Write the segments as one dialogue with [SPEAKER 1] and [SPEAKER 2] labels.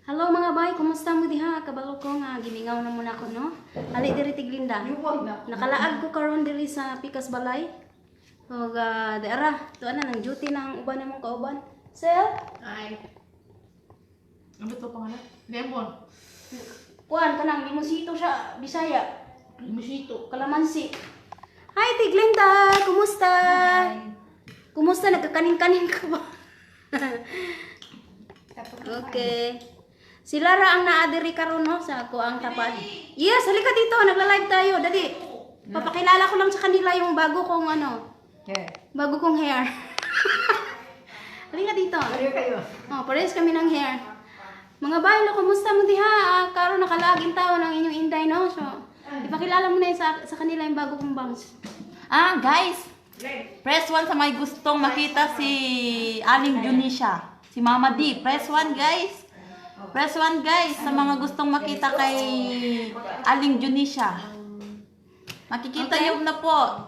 [SPEAKER 1] Hello, mga bay, kumusta mo diha? Kabalo ko nga gimingaw na muna ko, no. Ali diri, Tiglinda. Nakalaag ko karon diri sa Pikas Balay. Og diara, tuan na nang duty na ang uban namong kauban. Sir,
[SPEAKER 2] Ay. Ano to pangalan? Lemon.
[SPEAKER 1] Kuan kanang limonsito sa Bisaya,
[SPEAKER 2] Limosito.
[SPEAKER 1] Kalamansi. Hi, Tiglinda, kumusta? Kumusta, nagkakanin-kanin ka ba? Okay. Si Lara ang naa diri karon, no, sa ako ang tapad. Yes, halika dito, nagla-live tayo. Dali. Papakilala ko lang sa kanila yung bago kong ano,
[SPEAKER 3] Eh,
[SPEAKER 1] bago kong hair. Halika dito.
[SPEAKER 3] Pareho kayo.
[SPEAKER 1] Oh, parehas kami ng hair. Mga baylo, kumusta mo diha? Ah, karon nakalaag tawo ng inyong inday, no? So, ipakilala mo na yun sa kanila yung bago kong bangs.
[SPEAKER 4] Ah, guys! Press 1 sa may gustong makita si Aling Junisha. Si Mama D. Press 1, guys. Press 1, guys, sa mga gustong makita kay Aling Junisha. Makikita niyo na po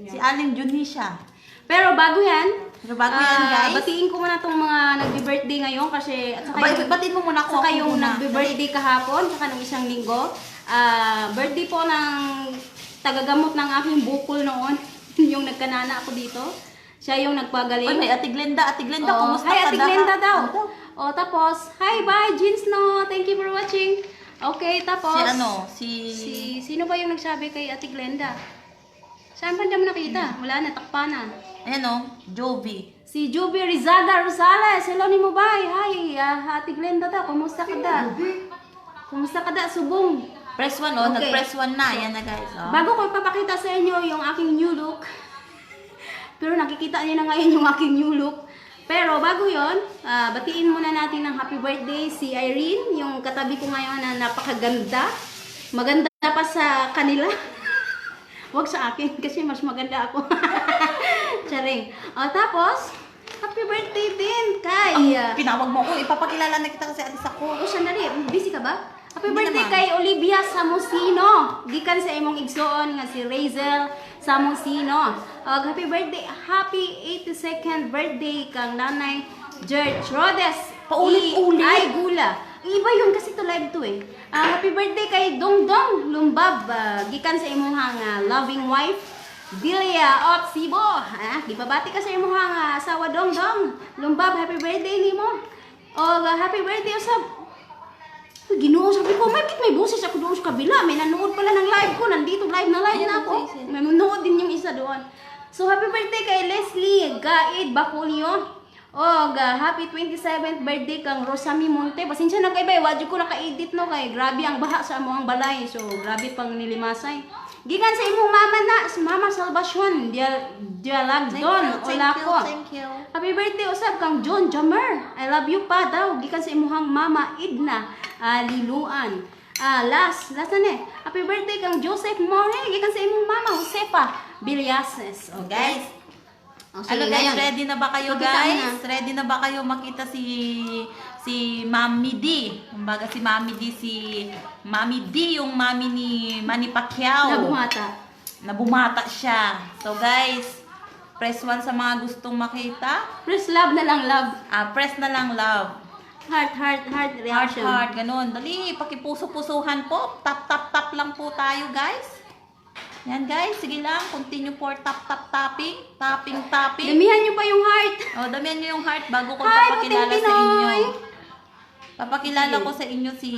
[SPEAKER 4] si Aling Junisha.
[SPEAKER 1] Pero bago yan,
[SPEAKER 4] Pero bago yan, guys.
[SPEAKER 1] batiin ko muna tong mga nagbe-birthday ngayon kasi at saka
[SPEAKER 4] Aba,
[SPEAKER 1] yung,
[SPEAKER 4] batiin mo muna ako.
[SPEAKER 1] saka
[SPEAKER 4] Ako
[SPEAKER 1] yung
[SPEAKER 4] muna.
[SPEAKER 1] nagbe-birthday kahapon, saka nung isang linggo. Ah, birthday po ng tagagamot ng aking bukol noon, yung nagkanana ako dito. Siya yung nagpagaling.
[SPEAKER 4] Uy, may Ate Glenda. Ate Glenda,
[SPEAKER 1] Oh,
[SPEAKER 4] kumusta
[SPEAKER 1] hi,
[SPEAKER 4] ka
[SPEAKER 1] Ate
[SPEAKER 4] daha?
[SPEAKER 1] Glenda daw.
[SPEAKER 4] Ano daw?
[SPEAKER 1] Oh, tapos, hi, bye, Jeans, no. Thank you for watching. Okay, tapos.
[SPEAKER 4] Si ano? Si...
[SPEAKER 1] Si, sino ba yung nagsabi kay Ate Glenda? Saan ba mo nakita? Wala na, takpa na.
[SPEAKER 4] Ayan o, Jovi.
[SPEAKER 1] Si Juby Rizaga Rosales. Hello ni mo, bye. Hi, Ate Glenda daw. Kumusta ka da? Kumusta ka da, subong?
[SPEAKER 4] Press 1, oh.
[SPEAKER 1] Okay.
[SPEAKER 4] Nag-press 1 na. Ayan na, guys. Oh.
[SPEAKER 1] Bago ko ipapakita sa inyo yung aking new look, pero nakikita niyo na ngayon yung aking new look. Pero bago yon, batiin muna natin ng happy birthday si Irene, yung katabi ko ngayon na napakaganda. Maganda pa sa kanila. Huwag sa akin kasi mas maganda ako. Charing. O, tapos, happy birthday din kay
[SPEAKER 4] Pinawag mo ako. Ipapakilala na kita kasi alis ako.
[SPEAKER 1] Oh, sandali. Busy ka ba? Happy
[SPEAKER 4] Hindi
[SPEAKER 1] birthday
[SPEAKER 4] naman.
[SPEAKER 1] kay Olivia Samosino. Gikan sa imong igsoon nga si Razel Samosino. Og happy birthday, happy 82nd birthday kang Nanay Gertrudes.
[SPEAKER 4] Paulit-ulit.
[SPEAKER 1] Ay, gula. Iba yun kasi to live to eh. Ah, happy birthday kay Dongdong Lumbab. Gikan sa imong loving wife Delia Otsibo. Ah, gipabati ka sa imong asawa, Dongdong Lumbab, happy birthday nimo. Og happy birthday usab. Uy, Ginoo, sabi ko, bakit may boses ako doon sa kabila? May nanood pala ng live ko. Nandito, live na live na ako. Nanonood din yung isa doon. So, happy birthday kay Leslie Gaid Baculio. Og happy 27th birthday kang Rosami Monte. Pasensya na kay bay, wadyo ko naka-edit, no, kay grabe ang baha sa among balay. So, grabe pang nilimasay. Gikan sa imong mama na, si Mama Salvacion, Dialagdon,
[SPEAKER 4] Thank you,
[SPEAKER 1] Olako.
[SPEAKER 4] thank you.
[SPEAKER 1] Happy birthday usab kang John Jamer. I love you pa daw gikan sa imuhang mama Idna Liluan. Ah, last, last na ni. Happy birthday kang Joseph More gikan sa imong mama Josefa Villasnes. Okay.
[SPEAKER 4] Guys,
[SPEAKER 1] Oh, sige,
[SPEAKER 4] ano guys,
[SPEAKER 1] ngayon.
[SPEAKER 4] ready na ba kayo,
[SPEAKER 1] Pakita mo
[SPEAKER 4] guys?
[SPEAKER 1] na.
[SPEAKER 4] Ready na ba kayo makita si si Mami D? Kumbaga si Mami D, si Mami D yung mami ni Manny Pacquiao.
[SPEAKER 1] Na bumata.
[SPEAKER 4] Na bumata siya. So guys, press 1 sa mga gustong makita.
[SPEAKER 1] Press love na lang, love.
[SPEAKER 4] Ah, press na lang love.
[SPEAKER 1] Heart, heart, heart
[SPEAKER 4] Heart,
[SPEAKER 1] reaction.
[SPEAKER 4] heart, ganun. Dali, pakipuso-pusuhan po. Tap, tap, tap lang po tayo, guys. Yan, guys. Sige lang. Continue for tap, tap, tapping. Tapping, tapping.
[SPEAKER 1] Damihan niyo pa yung heart.
[SPEAKER 4] Oh, damihan niyo yung heart bago ko
[SPEAKER 1] Hi,
[SPEAKER 4] papakilala
[SPEAKER 1] Puting
[SPEAKER 4] sa inyo.
[SPEAKER 1] Pinoy!
[SPEAKER 4] Papakilala ko sa inyo si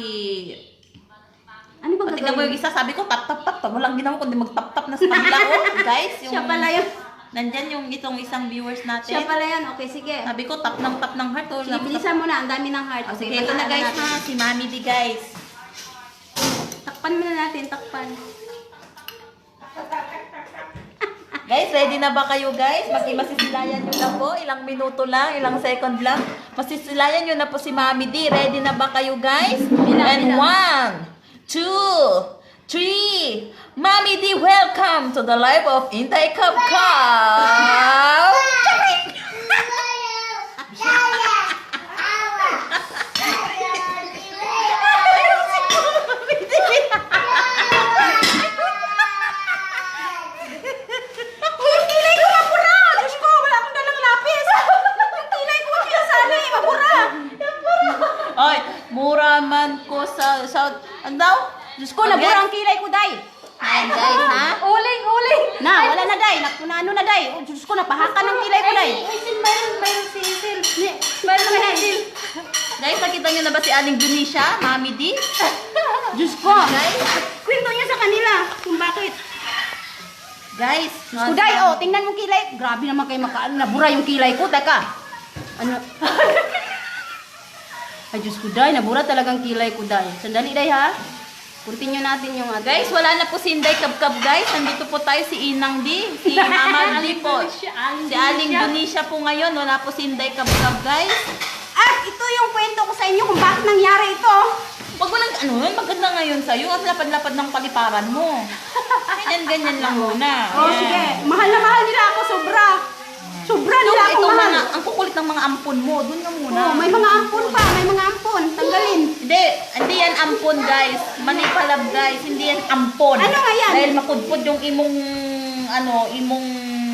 [SPEAKER 1] Ano ba
[SPEAKER 4] O, tingnan mo
[SPEAKER 1] gagawin?
[SPEAKER 4] yung isa, sabi ko tap tap tap. Walang ginawa kundi mag-tap tap na sa kabila, oh. Guys, yung
[SPEAKER 1] Siya pala yun.
[SPEAKER 4] Nandyan yung itong isang viewers natin.
[SPEAKER 1] Siya pala yan. Okay, sige.
[SPEAKER 4] Sabi ko tap ng tap ng heart. Oh.
[SPEAKER 1] Sige, bilisan mo na. Ang dami ng heart.
[SPEAKER 4] Oh, sige, ito na,
[SPEAKER 1] palitan
[SPEAKER 4] guys,
[SPEAKER 1] natin.
[SPEAKER 4] ha, si Mami D, guys.
[SPEAKER 1] Takpan muna natin, takpan.
[SPEAKER 4] Guys, ready na ba kayo, guys? Masisilayan nyo na po. Ilang minuto lang, ilang second lang. Masisilayan nyo na po si Mami D. Ready na ba kayo, guys?
[SPEAKER 1] Bilang,
[SPEAKER 4] And
[SPEAKER 1] bilang.
[SPEAKER 4] one, two, three. Mami D, welcome to the life of Inday Cup Cup. Charing! Mami D.
[SPEAKER 1] Uy, yung kilay ko mapura! Diyos ko, wala akong dalang lapis! Yung kilay ko mapura sana eh, mapura!
[SPEAKER 4] Oy, Mura man ko sa South. Ano daw?
[SPEAKER 1] Diyos ko, nabura ang kilay ko, day.
[SPEAKER 4] Ayan, guys, ha?
[SPEAKER 3] Uling, uling!
[SPEAKER 1] Na, wala na, day. Nakunano na, day. Oh, Diyos ko, napahakan ang kilay ko, day.
[SPEAKER 3] Ay, Isil, mayroon, mayroon si Isil. Mayroon si Isil.
[SPEAKER 4] Guys, nakita niyo na ba si Aling Junisha, Mami D?
[SPEAKER 1] Diyos ko.
[SPEAKER 4] Guys,
[SPEAKER 1] Kwento niya sa kanila kung bakit.
[SPEAKER 4] guys.
[SPEAKER 1] Diyos ko, day, oh, tingnan mo kilay. Grabe naman kayo makaano. Nabura yung kilay ko. Teka. Ano? Ay, Diyos ko, day. Nabura talagang kilay ko, day. Sandali, day, ha? Continue natin yung ating.
[SPEAKER 4] Guys, wala na po si Inday Kabkab, guys. Nandito po tayo si Inang D, si Mama D po. Si Aling Junisha po ngayon. Wala po si Inday Kabkab, guys.
[SPEAKER 1] At ito yung kwento ko sa inyo kung bakit nangyari ito.
[SPEAKER 4] Wag mo lang, ano yun, maganda ngayon sa'yo at lapad-lapad ng paliparan mo. Ganyan-ganyan lang muna.
[SPEAKER 1] Oh,
[SPEAKER 4] Ayan.
[SPEAKER 1] sige. Mahal na mahal nila ako, sobra. Sobra nila
[SPEAKER 4] Ito,
[SPEAKER 1] ako
[SPEAKER 4] itong
[SPEAKER 1] mahal.
[SPEAKER 4] mga, ang kukulit ng mga ampon mo. Doon ka muna.
[SPEAKER 1] Oh, may mga ampon pa, may mga ampon. Tanggalin.
[SPEAKER 4] Hindi, hindi yan ampon, guys. Manipalab, guys. Hindi yan ampon.
[SPEAKER 1] Ano nga yan?
[SPEAKER 4] Dahil mapudpud yung imong, ano, imong...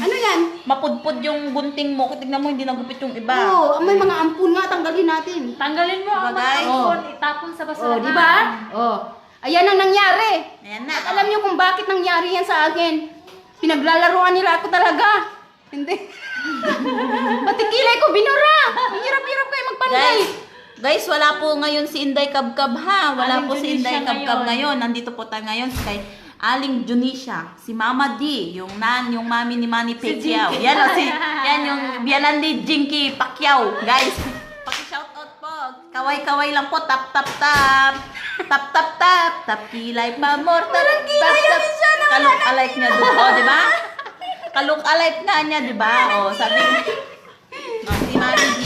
[SPEAKER 1] Ano yan?
[SPEAKER 4] Mapudpud yung gunting mo. Tignan mo, hindi nagupit yung iba.
[SPEAKER 1] Oh, may mga ampon nga, tanggalin natin.
[SPEAKER 3] Tanggalin mo ang
[SPEAKER 4] Diba,
[SPEAKER 3] mga
[SPEAKER 4] guys?
[SPEAKER 3] ampon, itapon sa
[SPEAKER 1] Oh,
[SPEAKER 3] basurahan.
[SPEAKER 1] di ba? Oh. Ayan ang nangyari.
[SPEAKER 4] Ayan na.
[SPEAKER 1] At alam niyo kung bakit nangyari yan sa akin. Pinaglalaruan nila ako talaga. Hindi. Pati kilay ko binura. Ang hirap-hirap kayo magpanday.
[SPEAKER 4] Guys, guys, wala po ngayon si Inday Kabkab ha. Wala
[SPEAKER 3] Aling
[SPEAKER 4] po si Inday
[SPEAKER 3] Junisha
[SPEAKER 4] Kabkab
[SPEAKER 3] ngayon.
[SPEAKER 4] ngayon. Nandito po tayo ngayon kay Aling Junisha, si Mama D, yung nan, yung mami ni Manny Pacquiao.
[SPEAKER 3] Jinky.
[SPEAKER 4] Yan o, si, yan yung biyanan ni Jinky Pacquiao, guys. Paki-shoutout po. Kaway-kaway lang po. Tap, tap, tap. Tap, tap, tap. Tap, kilay pa more. Tap,
[SPEAKER 1] Walang kilay
[SPEAKER 4] tap,
[SPEAKER 1] yung
[SPEAKER 4] tap.
[SPEAKER 1] isa na wala
[SPEAKER 4] Kaluk-alike niya doon. O, di ba? Kaluk-alike nga niya, di ba? O, sabi, o, si Mami D.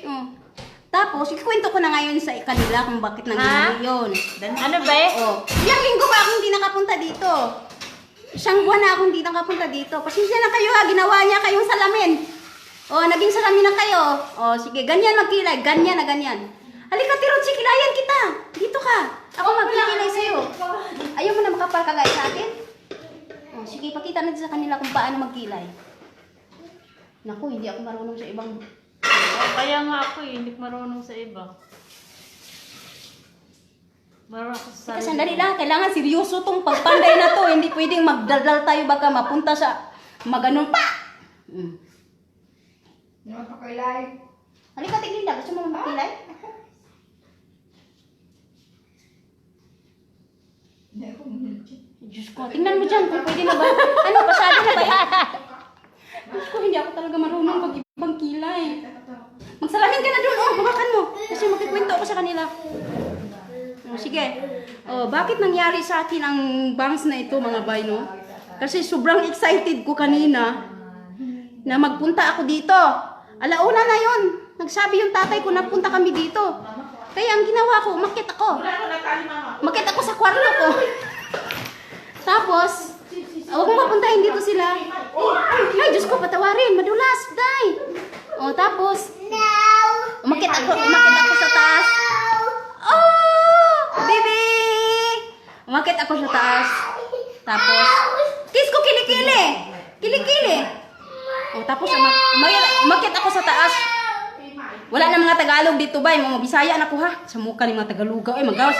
[SPEAKER 1] Oh. Tapos, ikwento ko na ngayon sa kanila kung bakit nangyari yun.
[SPEAKER 3] Ano ba eh?
[SPEAKER 1] Oh. Ilang linggo ba akong hindi nakapunta dito? Isang buwan na akong hindi nakapunta dito. Pasensya na kayo ha, ginawa niya kayong salamin. Oh, naging salamin na kayo. Oh, sige, ganyan magkilay, ganyan na ganyan. Halika, Tirotsi, kilayan kita. Dito ka. Ako magkikilay sa'yo. Ayaw mo na makapal kagaya sa akin? Oh, sige, pakita natin sa kanila kung paano magkilay. Naku, hindi ako marunong sa ibang.
[SPEAKER 3] Oh, kaya nga ako eh, hindi ko marunong sa iba. Marunong ako sa
[SPEAKER 1] Teka,
[SPEAKER 3] sarili.
[SPEAKER 1] sandali lang. Kailangan seryoso tong pagpanday na to. Hindi pwedeng magdaldal tayo baka mapunta sa maganon pa. Halika, Tiglinda. Gusto mo magpilay? Diyos ko, tingnan mo dyan kung pwede na ba. Ano, pasado na ba yan? Diyos ko, hindi ako talaga marunong pag ibang kilay. Magsalamin ka na doon, oh, hawakan mo. Kasi magkikwento ako sa kanila. Oh, sige. Oh, bakit nangyari sa akin ang bangs na ito, mga bay, no? Kasi sobrang excited ko kanina na magpunta ako dito. Alauna na yon. Nagsabi yung tatay ko na punta kami dito. Kaya ang ginawa ko, umakyat ako. Umakyat ako sa kwarto ko. Tapos, huwag mo mapuntahin dito sila. Ay, Diyos ko, patawarin. Madulas, day. Oh, tapos, umakyat ako sa taas. Oh, baby! Umakyat ako sa taas. Tapos, kiss ko kilikili. Kilikili. Oh, tapos umakyat ako sa taas. Wala na mga Tagalog dito ba? Mga Bisaya na ko ha. Sa mukha ni mga Tagaluga. Ay, manggawas.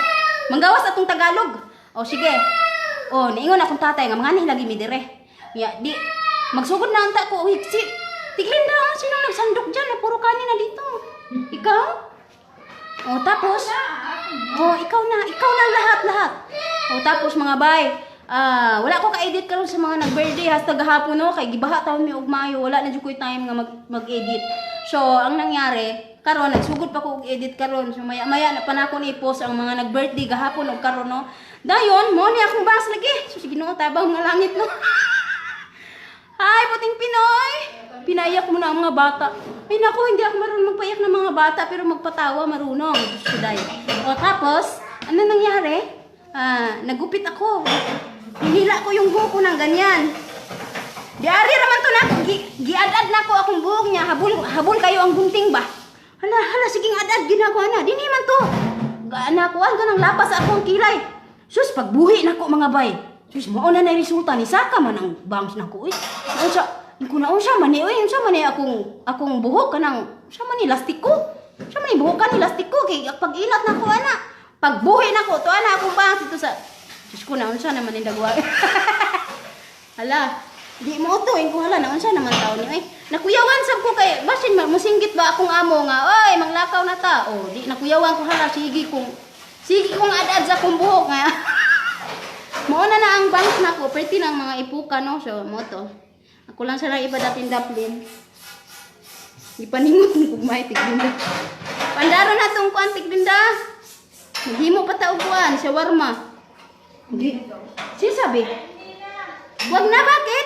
[SPEAKER 1] Manggawas atong Tagalog. O sige. O, niingon akong tatay nga mga lagi mi dire. Ya, di magsugod na anta ko. Uy, si Tiglin daw, sino nagsandok diyan? Puro kanin na dito. Ikaw? O, tapos, oh, ikaw na lahat-lahat. O, tapos mga bay, ah, wala ko ka-edit karon sa mga nag-birthday hasta gahapon no, kay gibaha taon mi og Mayo, wala na jud ko'y time nga mag-edit. So, ang nangyari, karon nagsugod pa ko og edit karon. So maya-maya na pa nako ni post ang mga nag-birthday gahapon og karon no. Dayon, mo ni akong bus lagi. So sige Ginoo, tabang nga langit no. Hi, puting Pinoy! Pinaiyak mo na ang mga bata. Ay naku, hindi ako marunong magpaiyak ng mga bata, pero magpatawa marunong. Diyos ko dahil. O tapos, ano nangyari? Ah, nagupit ako. Hinila ko yung buhok ko ng ganyan. Diari raman to na, giad-ad na ko akong buhok niya. Habol, habol kayo ang gunting ba? Hala, hala, sige ad-ad, ginagawa na. Dini man to. Gaan ko, ang ganang lapas akong kilay. Sus, pagbuhi na ko mga bay. Sus, mao na na resulta ni Saka man ang bangs na ko. Uy, unsa, ko na unsa man ni, uy, unsa man ni akong buhok kanang, unsa man ni lastiko. Unsa man ni buhok. Kuan ni lastiko kay pag ilat na ko ana. Pagbuhi na ko to ana akong bangs dito sa Diyos ko, naunsa naman yung dagwa. Hala, di mo to ko hala naunsa naman taon ni oy. Nakuyawan sab ko kay basin musinggit ba akong amo nga, oy, manglakaw na ta. Oh, di nakuyawan ko hala sige kong ad-ad sa akong buhok nga. Mao na na ang bangs nako, perti ng mga ipuka no. So mo to. Ako lang sa lang iba datin daplin. Gipaningot ni kugmay tigrinda. Pandaro na tong kuan tigrinda. Maghimo pa ta og kuan, shawarma. Di. Sino sabi? Wag na, bakit?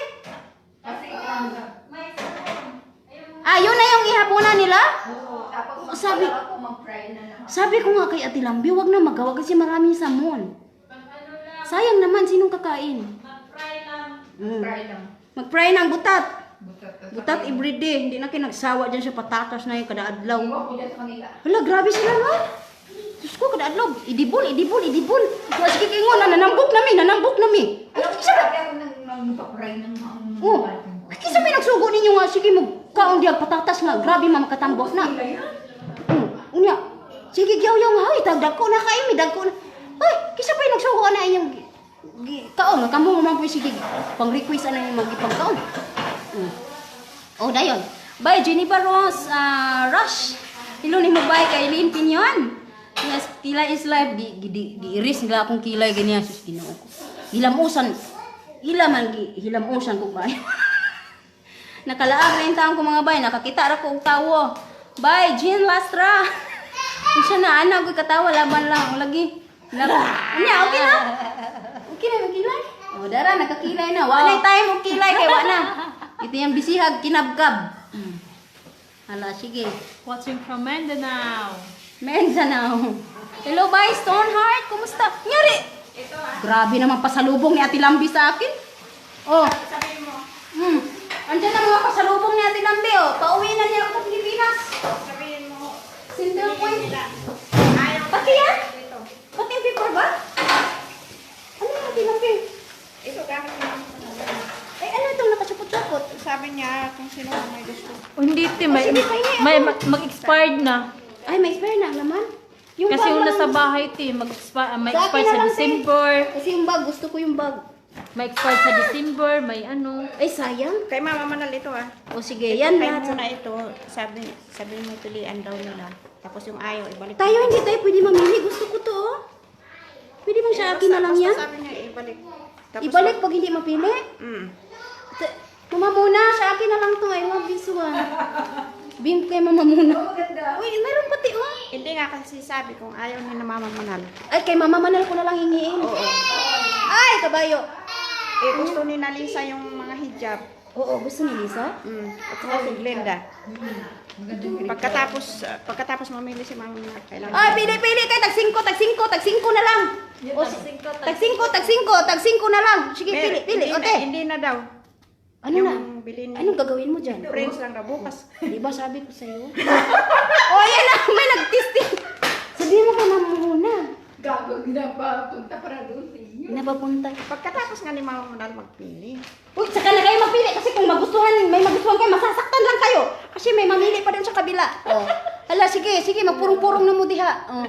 [SPEAKER 1] Ah, yun na yung ihapunan nila?
[SPEAKER 3] Oo, tapos
[SPEAKER 1] Sabi-
[SPEAKER 3] ako mag-fry na lang.
[SPEAKER 1] Sabi ko nga kay Ate Lambi, wag na magawa kasi maraming samon. Sayang naman, sinong kakain?
[SPEAKER 4] Mag-fry lang.
[SPEAKER 3] Fry lang.
[SPEAKER 1] Mag-fry ng butat.
[SPEAKER 2] Butat.
[SPEAKER 1] Butat everyday. Hindi na kayo nagsawa dyan sa patatas na yung kada adlaw.
[SPEAKER 2] Iwan ko dyan sa kanila.
[SPEAKER 1] Hala, grabe sila nga. Diyos ko, kada adlaw. Idibol, idibol, idibol. Wa sige kingon na, nanambok nami, nanambok nami.
[SPEAKER 2] Alam ko, sabi ako nang nagpa-fry ng mga
[SPEAKER 1] Oh, kisa may nagsugo ninyo nga, sige mo, kaon diag patatas nga, grabe ma makatambok na. Oh, unya, sige gyaw-yaw nga, ay, dagko na kayo, may dagko na. Ay, kisa pa yung nagsugo na inyong kaon, nga kamo man po sige, pang request ana yung magipagkaon. Oh, dayon. Bye, Jennifer Ross, Rush. Hello ni mo bye kay Lynn Pinyon. Yes, kilay is life. Gi, gi, di, gi iris nila akong kilay ganyan sus Ginoo ko. Hilamusan. Ila man gi hilamusan ko bay. Nakalaag na yung taong ko mga bay, nakakita ra ko og tawo. Bye, Jean Lastra. Unsa na ana ko katawa laban lang lagi. Nya, okay na? Okay na magkilay? Oh, dara nakakilay na. Wa na time og kilay kay wa na. Ito yung bisihag kinabkab. Hala, sige.
[SPEAKER 3] Watching from Mindanao.
[SPEAKER 1] Mindanao. Hello, bye, Stoneheart. Kumusta? Nyari! Grabe naman pasalubong ni Ate Lambi sa akin. Oh.
[SPEAKER 3] Sabihin mo.
[SPEAKER 1] Andiyan ang mga pasalubong ni Ate Lambi, oh. Pauwi na niya ako sa Pilipinas.
[SPEAKER 3] Sabihin mo.
[SPEAKER 1] Center Point.
[SPEAKER 3] Ayaw.
[SPEAKER 1] Pati yan?
[SPEAKER 3] Ito.
[SPEAKER 1] Pati yung paper ba? Ano yung Ate Lambi?
[SPEAKER 3] Ito gamit mo.
[SPEAKER 1] Ay, ano itong nakasupot-supot?
[SPEAKER 3] Sabi niya kung sino ang may gusto.
[SPEAKER 5] Oh, hindi, te. May,
[SPEAKER 1] Oh, sige, pahingi
[SPEAKER 5] may mag-expired na.
[SPEAKER 1] Ay, may expire na ang laman. Yung
[SPEAKER 5] Kasi
[SPEAKER 1] bag
[SPEAKER 5] yung
[SPEAKER 1] lang-
[SPEAKER 5] nasa bahay, te, mag-expire, may
[SPEAKER 1] Sa akin
[SPEAKER 5] expired
[SPEAKER 1] na
[SPEAKER 5] sa
[SPEAKER 1] lang, te.
[SPEAKER 5] December.
[SPEAKER 1] Kasi yung bag, gusto ko yung bag.
[SPEAKER 5] May expired sa December, may ano.
[SPEAKER 1] Ay, sayang.
[SPEAKER 3] Kay Mama Manal ito ah.
[SPEAKER 1] O sige, yan
[SPEAKER 3] Kay
[SPEAKER 1] lahat.
[SPEAKER 3] muna ito. Sabi, sabi mo pilian daw nila. Tapos yung ayaw, ibalik.
[SPEAKER 1] Tayo, hindi tayo pwede mamili. Gusto ko to, oh. Pwede bang sa akin na lang
[SPEAKER 3] Basta
[SPEAKER 1] yan?
[SPEAKER 3] sabi niya ibalik. Tapos,
[SPEAKER 1] Ibalik pag hindi mapili. Mama muna, sa akin na lang to. I love this one. Bing kay mama muna. Uy, meron pati, oh.
[SPEAKER 3] Hindi nga kasi sabi kung ayaw ni na Mama Manal.
[SPEAKER 1] Ay, kay mama Manal ko na lang hingiin.
[SPEAKER 3] Oo.
[SPEAKER 1] Ay, kabayo.
[SPEAKER 3] Eh, gusto ni na Lisa yung mga hijab.
[SPEAKER 1] Oo, gusto ni Lisa?
[SPEAKER 3] At saka si Glenda. Pagkatapos mamili si Mama Manal, kailangan.
[SPEAKER 1] Ay, pili, pili kay tag 5, tag 5, tag 5 na lang. O, tag 5, tag 5, tag 5 na lang. Sige,
[SPEAKER 3] Pero,
[SPEAKER 1] pili, pili.
[SPEAKER 3] Hindi,
[SPEAKER 1] Ote.
[SPEAKER 3] na, hindi na daw.
[SPEAKER 1] Ano na?
[SPEAKER 3] Yung bilhin.
[SPEAKER 1] Anong gagawin mo dyan?
[SPEAKER 3] Friends lang daw bukas.
[SPEAKER 1] Di ba sabi ko sa'yo? Oh, yan na! May nag-testing! Sabihin mo kay mama muna.
[SPEAKER 2] Gago, ginapapunta para doon sa inyo.
[SPEAKER 1] Napapunta.
[SPEAKER 3] Pagkatapos nga ni Mama Manal magpili.
[SPEAKER 1] Uy, saka na kayo magpili kasi kung magustuhan, may magustuhan kayo, masasaktan lang kayo. Kasi may mamili pa dun sa kabila. Oh. Hala, sige, sige, magpurong-purong na mo diha. Oh.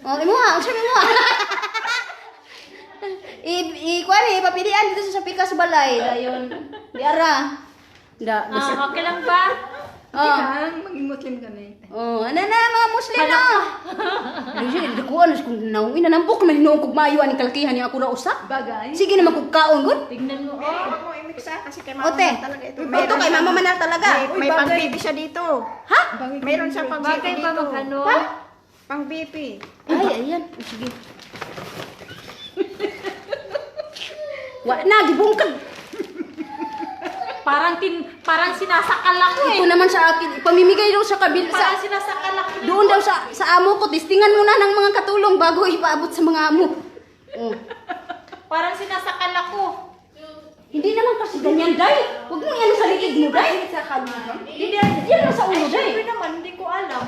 [SPEAKER 1] Oh, imuha, unsa mo imuha? I i kuan eh, papilian dito sa Pikas Balay. Dayon. Di ara. Da.
[SPEAKER 5] Ah, okay lang ba?
[SPEAKER 1] Oh.
[SPEAKER 2] Lang, maging Muslim kami.
[SPEAKER 1] Oh, ano na mga Muslim na. Ay, di ko ano kung naong inanambok na hinuong kog maayo ani kalkihan niya ako ra usa.
[SPEAKER 2] Bagay.
[SPEAKER 1] Sige na magkugkaon gud.
[SPEAKER 5] Tignan mo, oh.
[SPEAKER 3] Huwag mo i-mix ah, kasi kay Mama
[SPEAKER 1] Ote.
[SPEAKER 3] Manal talaga ito.
[SPEAKER 1] Ito kay Mama Manal talaga.
[SPEAKER 3] May, may pang-BP siya dito.
[SPEAKER 1] Ha?
[SPEAKER 3] Mayroon siyang pang-BP
[SPEAKER 5] Bagay ba
[SPEAKER 3] dito.
[SPEAKER 5] mag-ano?
[SPEAKER 1] Pa?
[SPEAKER 3] Pang-BP.
[SPEAKER 1] Ay, ayan. Oh, sige. Wa na gibungkag.
[SPEAKER 5] Parang sinasakal ako eh.
[SPEAKER 1] Ito naman sa akin, ipamimigay daw sa kabil sa
[SPEAKER 5] Parang sinasakal ako.
[SPEAKER 1] doon daw sa amo ko, testingan muna ng mga katulong bago ipaabot sa mga amo. Oh.
[SPEAKER 5] Parang sinasakal ako.
[SPEAKER 1] Hindi naman kasi ganyan, Day. Huwag mong iano sa likid mo, Day. Hindi, yan lang sa ulo, Day.
[SPEAKER 5] Siyempre naman, hindi ko alam.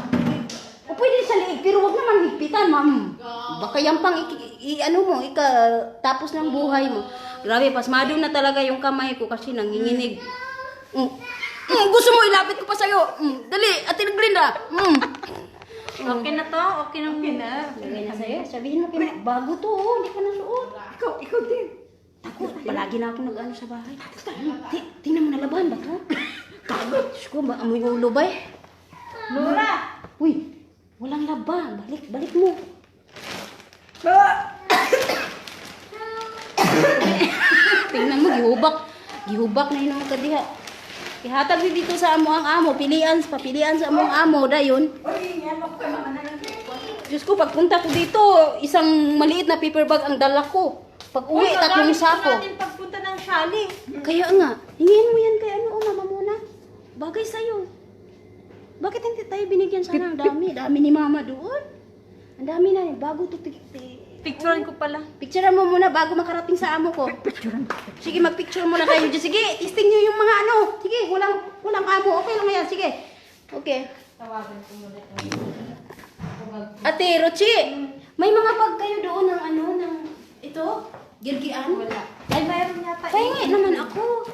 [SPEAKER 1] O pwede sa liig, pero wag naman higpitan, ma'am. Baka yan pang ano mo, ika, tapos ng buhay mo. Grabe, pasmado na talaga yung kamay ko kasi nanginginig. Gusto mo, ilapit ko pa sa'yo. Dali, Ate Glinda.
[SPEAKER 5] Okay na to? Okay na.
[SPEAKER 2] Okay na.
[SPEAKER 1] Lagay na sa'yo. Sabihin mo kay bago to, oh. Hindi ko nasuot.
[SPEAKER 2] Ikaw, ikaw din.
[SPEAKER 1] Ako, palagi na ako nag-ano sa bahay. Tingnan mo, nalaban ba to? Gago. Diyos ko, ba, amoy ulo ba eh?
[SPEAKER 5] Nora!
[SPEAKER 1] Uy, walang laba. Balik, balik mo. Tingnan mo, gihubak. Gihubak na yun ang kadiha. Ihatag ni dito sa amo ang amo. Pilian, papilian sa among amo. Dayon.
[SPEAKER 2] Oy, yan ako kay mama na lang.
[SPEAKER 1] Diyos ko, pagpunta ko dito, isang maliit na paper bag ang dala ko. Pag uwi,
[SPEAKER 5] Uy,
[SPEAKER 1] tatlong
[SPEAKER 5] gagamit
[SPEAKER 1] sako.
[SPEAKER 5] natin pagpunta ng Shali.
[SPEAKER 1] Kaya nga, hingin mo yan kay ano, oh, mama muna. Bagay sa'yo. Bakit hindi tayo binigyan sana? Ang dami, dami ni mama doon. Ang dami na, bago to.
[SPEAKER 5] Picturean ko pala.
[SPEAKER 1] Picturean mo muna bago makarating sa amo ko. Sige, magpicture muna kayo dyan. Sige, testing nyo yung mga ano. Sige, walang, walang amo. Okay lang yan. Sige. Okay.
[SPEAKER 5] Tawagan ko muna.
[SPEAKER 1] Ate Rochi, may mga bag kayo doon ng ano, ng ito? Girgian?
[SPEAKER 5] Wala. Ay, mayroon yata.
[SPEAKER 1] Pahingi naman ako.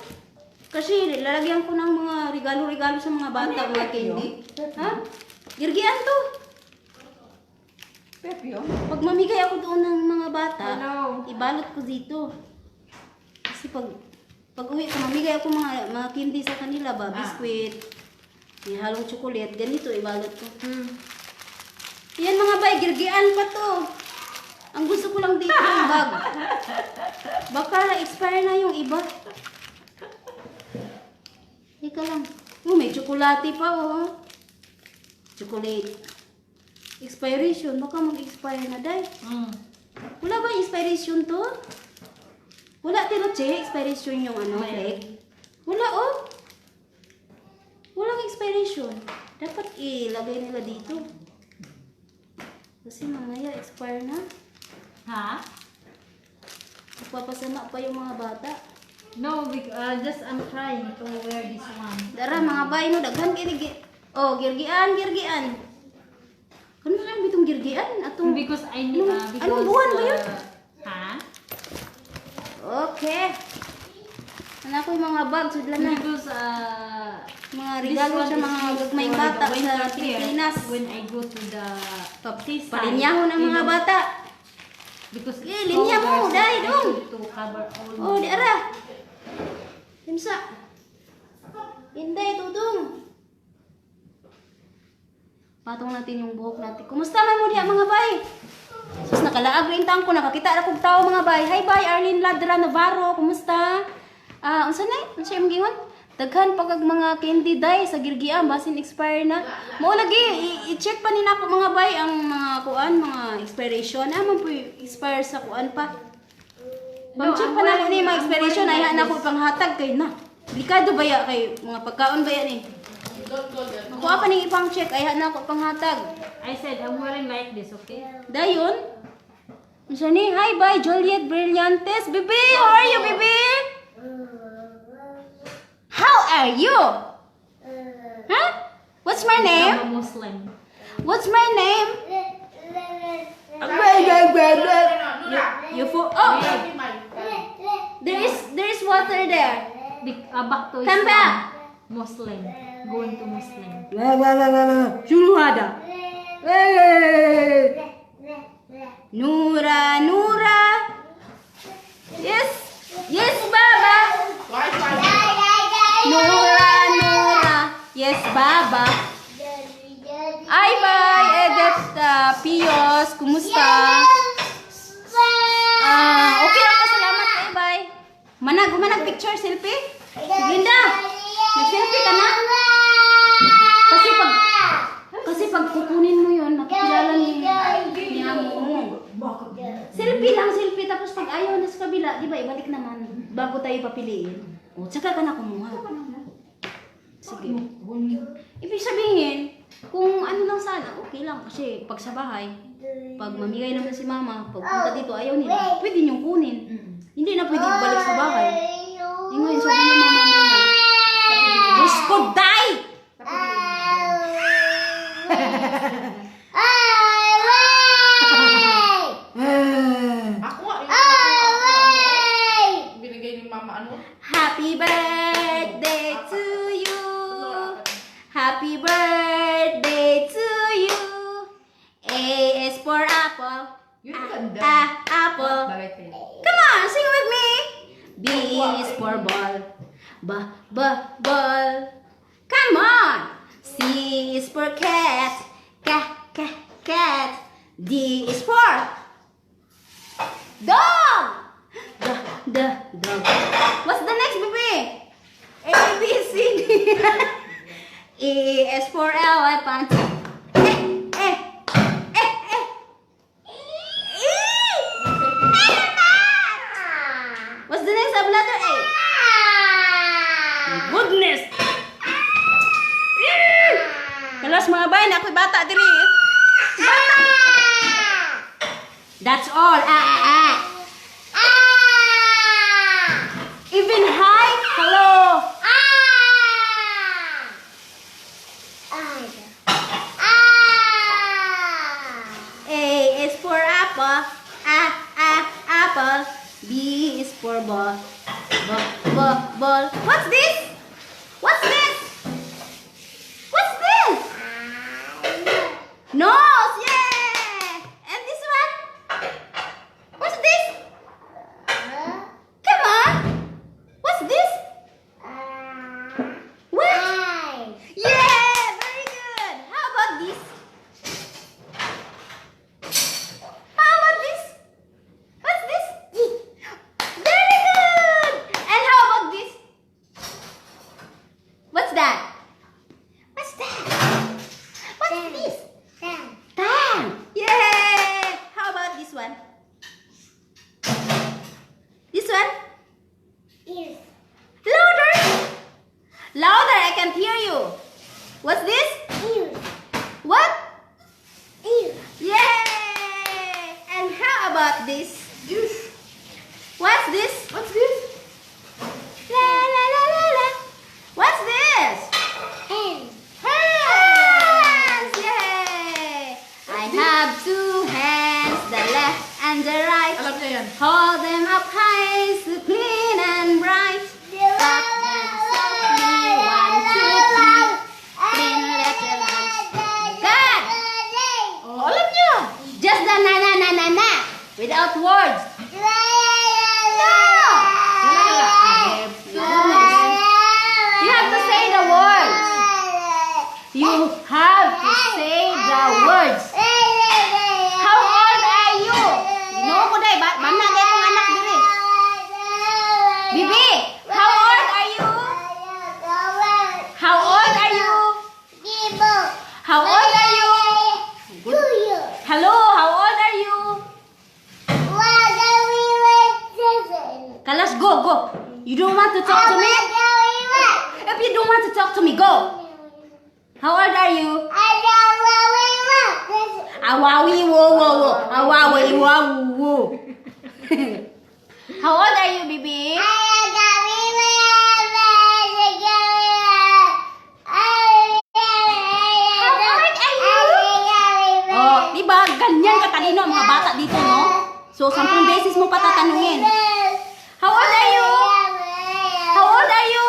[SPEAKER 1] Kasi lalagyan ko ng mga regalo-regalo sa mga bata, mga candy. Ha? Girgian to.
[SPEAKER 2] Pepyo.
[SPEAKER 1] Pag mamigay ako doon ng mga bata,
[SPEAKER 5] Hello.
[SPEAKER 1] ibalot ko dito. Kasi pag uwi ko, mamigay ako mga candy sa kanila ba, biskwit, may halong chocolate, ganito ibalot ko. Yan mga bay, girgian pa to. Ang gusto ko lang dito yung bag. Baka expire na yung iba. Ika lang. Oh, may tsokolate pa oh. Chocolate. Expiration. Baka mag-expire na dahil. Wala ba expiration to? Wala, Tiroche. Expiration yung ano, flake. Wala oh. Walang expiration. Dapat ilagay nila dito. Kasi mamaya expire na.
[SPEAKER 5] Ha?
[SPEAKER 1] Magpapasama pa yung mga bata.
[SPEAKER 5] No, just I'm trying to wear this one.
[SPEAKER 1] Dara mga bay no, daghan kini oh, girgian, girgian. Kano lang bitong girgian atong
[SPEAKER 5] Because I need, because,
[SPEAKER 1] Anong buwan ba yun?
[SPEAKER 5] Ha?
[SPEAKER 1] Okay. Ano ko yung mga bag sudlan na.
[SPEAKER 5] Because,
[SPEAKER 1] Mga
[SPEAKER 5] this
[SPEAKER 1] regalo
[SPEAKER 5] one
[SPEAKER 1] sa
[SPEAKER 5] is
[SPEAKER 1] mga
[SPEAKER 5] used
[SPEAKER 1] gagmayng
[SPEAKER 5] for
[SPEAKER 1] bata
[SPEAKER 5] the
[SPEAKER 1] sa
[SPEAKER 5] winter here,
[SPEAKER 1] Pilipinas.
[SPEAKER 5] when I go to the seaside,
[SPEAKER 1] Palinyahon ang
[SPEAKER 5] you
[SPEAKER 1] mga
[SPEAKER 5] know,
[SPEAKER 1] bata.
[SPEAKER 5] because
[SPEAKER 1] Eh,
[SPEAKER 5] it's
[SPEAKER 1] linya mo,
[SPEAKER 5] colder, so
[SPEAKER 1] dai,
[SPEAKER 5] I
[SPEAKER 1] dong.
[SPEAKER 5] need to cover all
[SPEAKER 1] Oh, di ara. Kimsa. Inday, tudong. Patong natin yung buhok natin. Kumusta man mo diha mga bay? Sus, nakalaag rin tang ko. Nakakita ra kog tao mga bay. Hi bay, Arlene Ladra Navarro. Kumusta? Ah, unsa na? Unsa imong gingon? Daghan pa kag mga candy day sa girgian basin expire na. Mao lagi i-check pa ni nako mga bay ang mga kuan, mga expiration. Ah, man po expire sa kuan pa.
[SPEAKER 5] No,
[SPEAKER 1] Pang-check
[SPEAKER 5] I'm
[SPEAKER 1] pa nako ni mga
[SPEAKER 5] I'm
[SPEAKER 1] expiration
[SPEAKER 5] wearing
[SPEAKER 1] ay
[SPEAKER 5] like
[SPEAKER 1] na ko
[SPEAKER 5] this.
[SPEAKER 1] panghatag kay na. Delikado ba ya kay mga pagkaon ba ya ni? Kuha pa ning ipang check ay na ko panghatag.
[SPEAKER 5] I said I'm wearing like this, okay?
[SPEAKER 1] Dayon. Unsa ni? Hi bye Juliet Brillantes. Bebe, how are you, bebe? How are you? Huh? What's my name?
[SPEAKER 5] I'm a Muslim.
[SPEAKER 1] What's my name? You for oh. There is water there.
[SPEAKER 5] Back to
[SPEAKER 1] Come
[SPEAKER 5] Islam.
[SPEAKER 1] back.
[SPEAKER 5] Muslim. Going to Muslim.
[SPEAKER 1] Suruhada. Nura, Nura. Yes. Yes, Baba. Nura, Nura. Yes, Baba. Ay, bye, Edith Pios. Kumusta? Ah, okay ako. Salamat. Ay, bye. Manag, manag picture, selfie? Si Glinda, nag-selfie ka na? Kasi pag kukunin mo yun, makikilala ni amo mo. Selfie lang, selfie. Tapos pag ayaw na sa kabila, di ba, ibalik naman bago tayo papiliin. O, tsaka ka na kumuha. Sige. Ibig sabihin, kung ano lang sana, okay lang. Kasi pag sa bahay, pag mamigay naman si mama, pag punta dito, ayaw nila, pwede niyong kunin. Hindi na pwede ibalik sa bahay. Eh ngayon, sabi ni mama muna, Diyos ko, die!
[SPEAKER 6] Ako nga, yung binigay ni mama ano?
[SPEAKER 1] Happy birthday to you. Happy birthday to you. Apple.
[SPEAKER 6] Yun ang ganda.
[SPEAKER 1] Ah, apple.
[SPEAKER 6] Bagay kayo.
[SPEAKER 1] Come on, sing with me. B is for ball. B, b, ball. Come on. C is for cat. K, k, cat. D is for dog. D, d, dog. What's the next, baby? A, B, C, D. E is for elephant. Eh, eh, eh, eh. E! Elephant! What's the next letter A? Goodness! Kalas, mga bay, na ako'y bata diri. Bata! That's all. Ah, ah, ah. Even hi, hello.
[SPEAKER 3] Ah!
[SPEAKER 1] A is for apple. A, apple. B is for ball. B, b, ball. What's this? What's this? What's this? Nose! Yeah! And this one? What's this? Come on! What's this? What? Yeah! Very good! How about this? How about this? What's this? Very good! And how about this? What's that? What's that? What's this? Tan! Yeah! How about this one? This one? Louder! Louder! I can't hear you. What's this? What? Yay! And how about this? What's this?
[SPEAKER 6] What's this?
[SPEAKER 1] La la la la la. What's this? Hands! Yay! I have two hands, the left and the right.
[SPEAKER 6] Alam niya yan.
[SPEAKER 1] Hold them up high, so clean and bright. Clap them softly, one, two, three. Clean little hands. Good!
[SPEAKER 6] Oh, alam niya.
[SPEAKER 1] Just the na na na na na. Without words. No!
[SPEAKER 6] Wala, wala. I have two
[SPEAKER 1] You have to say the words. You have to say the words. How old are you? Ginoo ko day, ba bana kay kong anak diri. Bibi, how old are you? How old are you? How old are you? Hello, how old are you? Kalas, go, go. You don't want to talk to me? If you don't want to talk to me, go. How old are you? Awawi wo wo wo. Awawi wo wo. How old are you, baby? How old are you? Oh, di ba ganyan katalino ang mga bata dito, no? So, 10 beses mo patatanungin. How old are you? How old are you?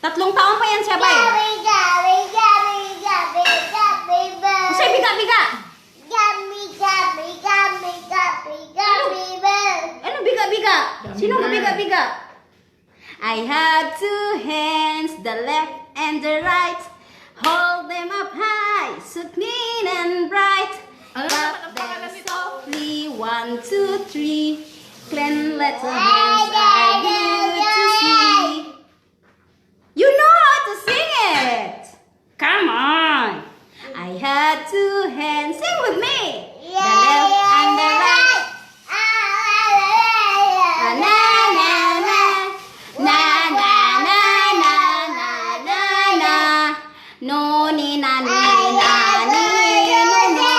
[SPEAKER 1] 3 taon pa yan siya, bay. Usay biga-biga. Ano biga-biga? Sino ang biga-biga? I have two hands, the left and the right. Hold them up high, so clean and bright.
[SPEAKER 6] Ano
[SPEAKER 1] Clap
[SPEAKER 6] naman ang
[SPEAKER 1] them
[SPEAKER 6] pangalan nito?
[SPEAKER 1] softly, one, two, three. Clean little hands are good to see. You know how to sing it. Come on. I had two hands. Sing with me. The left and the right. Ah, na na na na na na na na na na, no ni na ni na ni no no.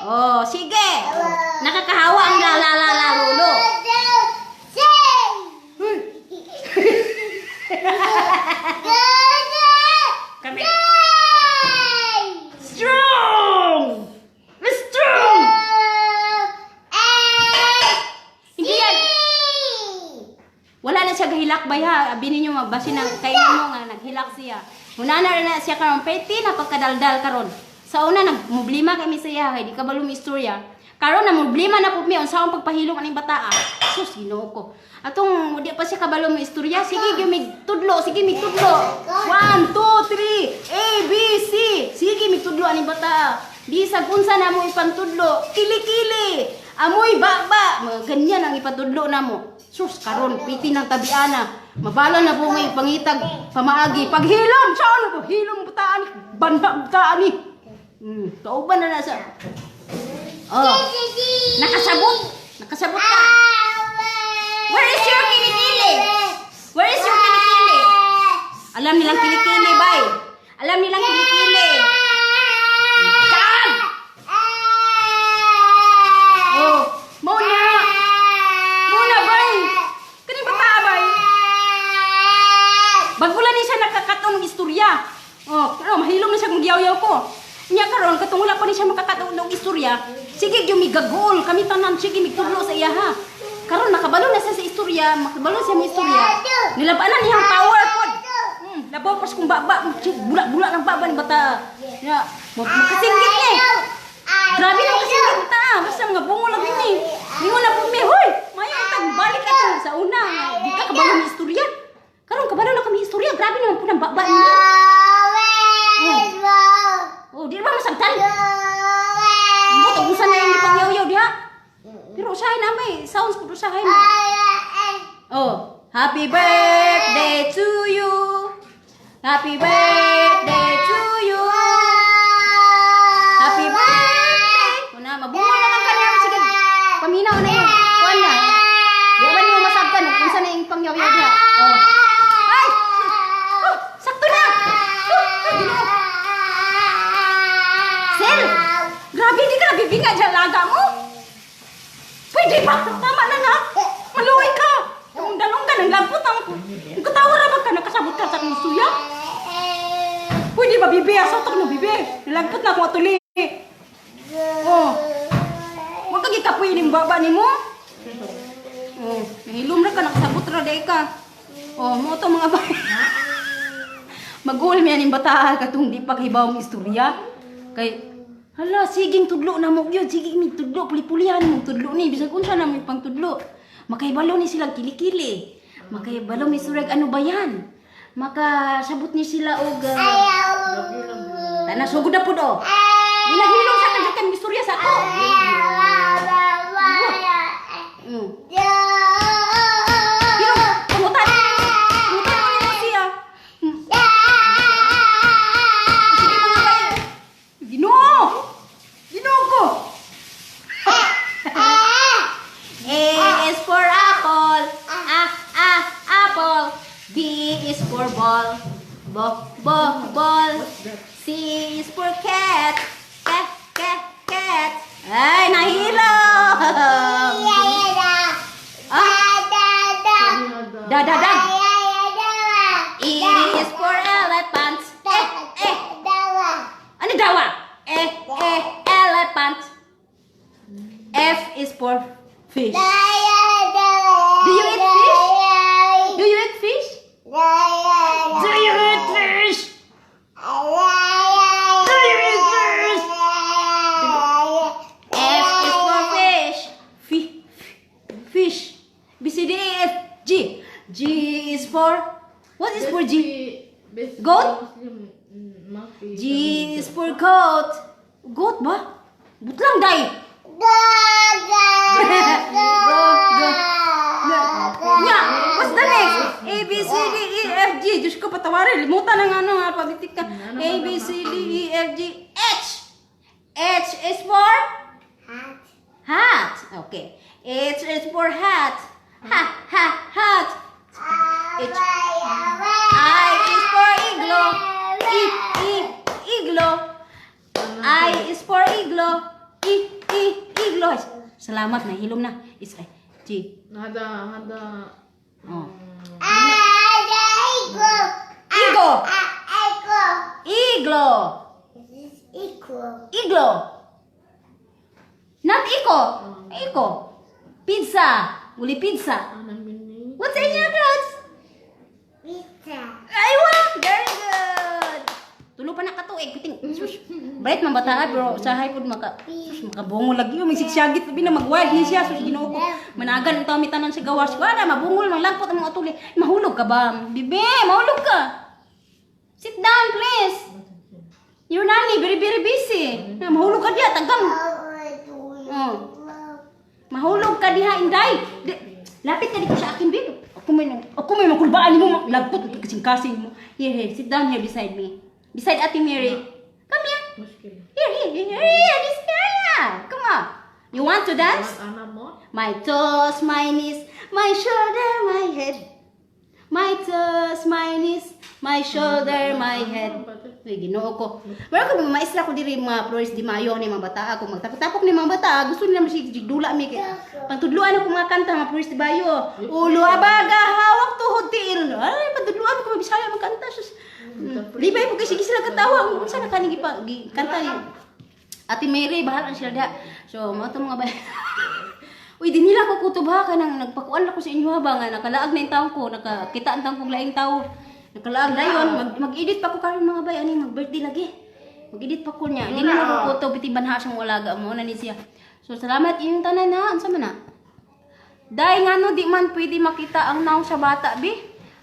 [SPEAKER 1] Oh, sige. Nakakahawa ang la la la la lolo. Huy. Kami. Strong! Strong! Hindi yan. Wala na siya gahilak bay ha. Abi ninyo magbasi ng kay mo nga naghilak siya. Muna na rin na siya karon pwede na pagkadaldal karon. Sa una nagproblema kami sa iya kay di ka balo istorya. Karon na problema na pud mi unsa ang pagpahilom aning bata. Sus, Ginoo ko. Atong di pa siya kabalo mo istorya, sige gyud mig tudlo, sige mig tudlo. 1 2 3 A B C. Sige mig tudlo aning bata. Bisag unsa na mo ipantudlo, kili-kili. Amoy baba, mga ganyan ang ipatudlo namo. Sus, karon piti ng tabiana. Mabala na po may pangitag pamaagi. Paghilom, saan po? Hilom bataan, banda bataan ni. Kauban na na sa. Oh. Nakasabot. Nakasabot ka. Where is your kilikili? Where is your kilikili? Alam nilang kilikili, bay. Alam nilang kilikili. Kan! Oh, mo na. Mo na, bay. Kani bata, bay. Bago lang ni siya nakakaton ng istorya. Oh, pero mahilom na siya kung giyaw-yaw ko. Nya karon katong wala pa ni siya makakaton og istorya. Sige gyud migagol kami tanan, sige migtudlo sa iya ha. Karon nakabalo na siya sa istorya, makabalo siya mo istorya. Nilabanan niyang power pod. Labaw pas kung baba, bula-bula ng baba ni bata. Ya, makasinggit ni. Grabe na makasinggit ta. Basta mga bungo lang ini. Ningon na po mi, hoy. Mayo tag balik ka sa una. Di ka kabalo ni istorya. Karon kabalo na kami istorya. Grabe naman po ng baba nimo. Oh, di ba masabtan? Buto usa na yung gipangyaw-yaw diha. Pero usahay na may sounds pud usahay mo. Oh, happy birthday to you. Happy birthday to you. Happy birthday. Una, mabungo na lang kaniya sige. Paminaw na yun. Kuan na. Di ba niyo masabtan unsa na yung pangyaw-yaw diha? Oh. Ay! Oh, sakto na. Oh, ay, Ginoo. Sel! Grabe, di ka nabibinga dyan laga mo. Pwede ba? Tama na nga. Maluoy ka. Kung dalong ka, nang lampot ang... Kung katawa ra ba ka, nakasabot ka sa akong suya? Pwede ba, bibi? Asa to no, bibi? Nilagpot na akong atuli. Oh. Huwag ka gikapoy ning baba ni mo. Oh, nahilom ra ka, nakasabot ra day ka. Oh, mo to mga bay. Magul mi aning bata katong di pa kahibaw ang istorya. Kay hala siging tudlo na mo gyud, sige mi tudlo puli-pulihan mo tudlo ni bisag unsa na mo pang tudlo. Makahibalo ni sila kilikili. Makahibalo mi surag ano ba yan? Makasabot ni sila og Tana sugod na pud oh. Ginahilom sa kagakan istorya sa ako. Pero pangutan, pangutan ko nimo siya. Sige mga kayo. Ginoo! Ginoo ko! A is for apple. A, apple. B is for ball. B, B, ball. C is for cat. K, K, cat. Ay, nahilom! Ah, da, da, da. E is for elephant. Eh, eh. Ano dawa? Eh, eh, elephant. F is for fish. Do you eat fish? Do you eat fish? Do you eat fish? Do you eat fish? F is for fish. Fish. B C D E F G. G is for, what is for G? Goat? G is for goat. Goat ba? Butlang day. Go, go, go. Nya, what's the next? A, B, C, D, E, F, G. Diyos ko, patawarin. Limutan ang ano, alphabetic ka. A, B, C, D, E, F, G, H. H is for? Hat. Okay. H is for hat. Ha, ha, hat. H. I is for igloo. E, E, igloo. I is for igloo. E, E, igloo. Salamat, nahilom na. Is I, G.
[SPEAKER 6] هذا هذا
[SPEAKER 1] Oh. Igo. Iglo. Iglo. Not iko. Iko. Pizza. Uli pizza.
[SPEAKER 6] انا مني
[SPEAKER 1] What's in your clothes? Aywa! Very good! Tulo pa na ka tuig piting. Sus. Bright man bata pero usahay pud maka sus, makabungol lagi may sigsagit labi na mag-wild ni siya, sus, Ginoo ko. Managan ang mi tanan sa gawas. Wala mabungol manglagpot ang mga tuli. Mahulog ka ba? Bibe, mahulog ka. Sit down, please. Your nanny very very busy. Na mahulog ka diha tagam. Oh. Mahulog ka diha, inday. Di, lapit ka dito sa akin, babe. Ako may makulbaan nimo, lagpot kasing-kasing mo. Here, here, sit down here beside me. Beside Ate Mary. Come here. Here, here, here, here, this area. Come on. You want to dance?
[SPEAKER 6] Anak mo?
[SPEAKER 1] My toes, my knees, my shoulder, my head. My toes, my knees, my shoulder, my head. Uy, Ginoo ko. Wala ko mga maestra ko diri, mga Flores de Mayo ni mga bata ako magtapok-tapok ni mga bata gusto nila masigdula mi kay pantudluan ako mga kanta mga Flores de Mayo. Ulo abaga, hawak tuhod tiil. Ay, pantudluan ko Bisaya mga kanta sus. Libay po kay sige sila katawa. Unsa na kaning gipa gi, kanta ni Ate Mary, bahala sila diha. So, mao to mga bay. Uy, di nila ko kutob ha, kanang nagpakuan ako sa inyo ha ba nga nakalaag na yung taong ko, nakakita ang taong kong laing tao. Nakalaag na yun, mag-edit pa ko karon mga bay, ani mag-birthday lagi. Mag-edit pa ko niya. Di nila ko kutob iti banha siyang walaga mo na ni siya. So salamat inyong tanan ha, unsa man na? Dahil nga no, di man pwede makita ang naong sa bata, bi.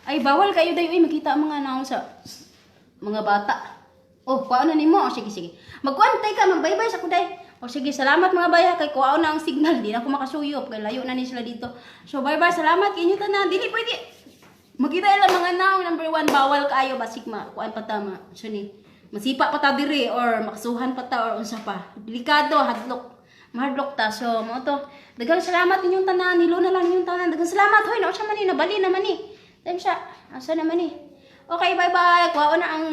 [SPEAKER 1] Ay, bawal kayo dayo ay makita ang mga naong sa mga bata. Oh, kuha na nimo. Oh, sige, sige. Magkuantay ka, magbaybay sa kuday. Oh, sige, salamat mga baya kay kuha na ang signal. Di na ako makasuyop kay layo na ni sila dito. So, bye-bye. Salamat inyo tanan. Dili pwede. Makita ila mga naong number one, bawal kaayo basig ma kuan pa ta ma. So ni masipa pa ta diri or makasuhan pa ta or unsa pa. Delikado, hadlok. Mahadlok ta. So, mo to. Daghang salamat inyong tanan. Nilo na lang inyong tanan. Daghang salamat. Hoy, nausa man ni, nabali naman ni. Time siya. Asa naman ni. Okay, bye-bye. Kuha na ang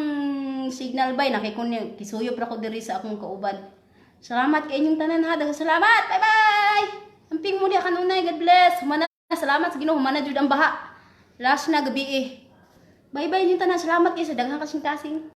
[SPEAKER 1] signal bay. Nakikon niya. Kisuyop ra ko diri sa akong kauban. Salamat kay inyong tanan ha. Daghang salamat. Bye-bye. Amping mo diha kanunay. God bless. Humana. Salamat sa Ginoo. Humana jud ang baha. Last na gabi eh. Bye-bye inyong tanan. Salamat kayo sa daghang kasing-kasing.